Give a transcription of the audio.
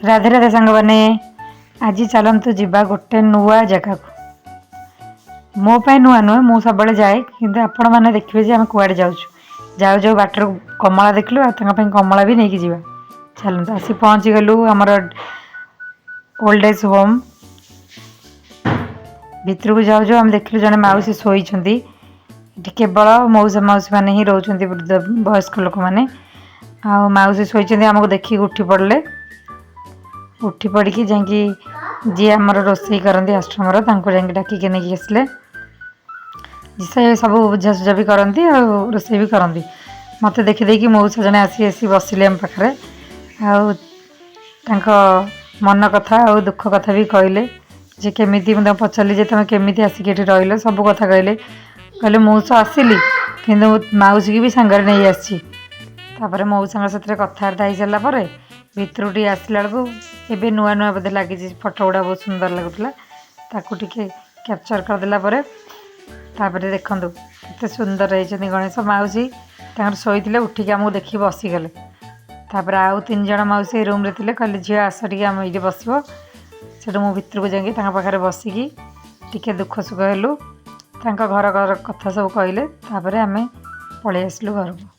ରାଧେ ରାଧେ ସାଙ୍ଗମାନେ, ଆଜି ଚାଲନ୍ତୁ ଯିବା ଗୋଟେ ନୂଆ ଜାଗାକୁ। ମୋ ପାଇଁ ନୂଆ ନୁହେଁ, ମୁଁ ସବୁବେଳେ ଯାଏ, କିନ୍ତୁ ଆପଣମାନେ ଦେଖିବେ ଯେ ଆମେ କୁଆଡ଼େ ଯାଉଛୁ। ଯାଉ ଯାଉ ବାଟରୁ କମଳା ଦେଖିଲୁ ଆଉ ତାଙ୍କ ପାଇଁ କମଳା ବି ନେଇକି ଯିବା। ଚାଲନ୍ତୁ, ଆସି ପହଞ୍ଚିଗଲୁ ଆମର ଓଲ୍ଡ ଏଜ୍ ହୋମ୍। ଭିତରକୁ ଯାଉ ଯାଉ ଆମେ ଦେଖିଲୁ ଜଣେ ମାଉସୀ ଶୋଇଛନ୍ତି। ଏଠି କେବଳ ମଉସା ମାଉସୀ ମାନେ ହିଁ ରହୁଛନ୍ତି, ବୃଦ୍ଧ ବୟସ୍କ ଲୋକମାନେ। ଆଉ ମାଉସୀ ଶୋଇଛନ୍ତି, ଆମକୁ ଦେଖିକି ଉଠି ପଡ଼ିଲେ। ଉଠି ପଡ଼ିକି ଯାଇକି ଯିଏ ଆମର ରୋଷେଇ କରନ୍ତି ଆଶ୍ରମର, ତାଙ୍କୁ ଯାଇକି ଡାକିକି ନେଇକି ଆସିଲେ। ସେ ସବୁ ବୁଝାସୁଝା ବି କରନ୍ତି ଆଉ ରୋଷେଇ ବି କରନ୍ତି। ମୋତେ ଦେଖିଦେଇକି ମଉସା ଜଣେ ଆସି ଆସି ବସିଲେ ଆମ ପାଖରେ ଆଉ ତାଙ୍କ ମନ କଥା ଆଉ ଦୁଃଖ କଥା ବି କହିଲେ ଯେ କେମିତି। ମୁଁ ତାଙ୍କୁ ପଚାରିଲି ଯେ ତୁମେ କେମିତି ଆସିକି ଏଠି ରହିଲ? ସବୁ କଥା କହିଲେ। କହିଲେ, ମୁଁ ତ ଆସିଲି, କିନ୍ତୁ ମାଉସୀକି ବି ସାଙ୍ଗରେ ନେଇ ଆସିଛି। ତାପରେ ମଉସାଙ୍କ ସାଥିରେ କଥାବାର୍ତ୍ତା ହେଇସାରିଲା ପରେ ଭିତରକୁ ଟିକେ ଆସିଲା ବେଳକୁ ଏବେ ନୂଆ ନୂଆ ବୋଧେ ଲାଗିଛି, ଫଟୋ ଗୁଡ଼ା ବହୁତ ସୁନ୍ଦର ଲାଗୁଥିଲା। ତାକୁ ଟିକେ କ୍ୟାପଚର୍ କରିଦେଲା ପରେ ତାପରେ ଦେଖନ୍ତୁ କେତେ ସୁନ୍ଦର ହେଇଛନ୍ତି ଗଣେଶ। ମାଉସୀ ତାଙ୍କର ଶୋଇଥିଲେ, ଉଠିକି ଆମକୁ ଦେଖିକି ବସିଗଲେ। ତାପରେ ଆଉ ତିନି ଜଣ ମାଉସୀ ଏ ରୁମ୍ରେ ଥିଲେ, କହିଲେ, ଝିଅ, ଆସ ଟିକେ, ଆମେ ଏଇଠି ବସିବ। ସେଠୁ ମୁଁ ଭିତରକୁ ଯାଇକି ତାଙ୍କ ପାଖରେ ବସିକି ଟିକେ ଦୁଃଖ ସୁଖ ହେଲୁ। ତାଙ୍କ ଘର ଘର କଥା ସବୁ କହିଲେ। ତାପରେ ଆମେ ପଳେଇ ଆସିଲୁ ଘରକୁ।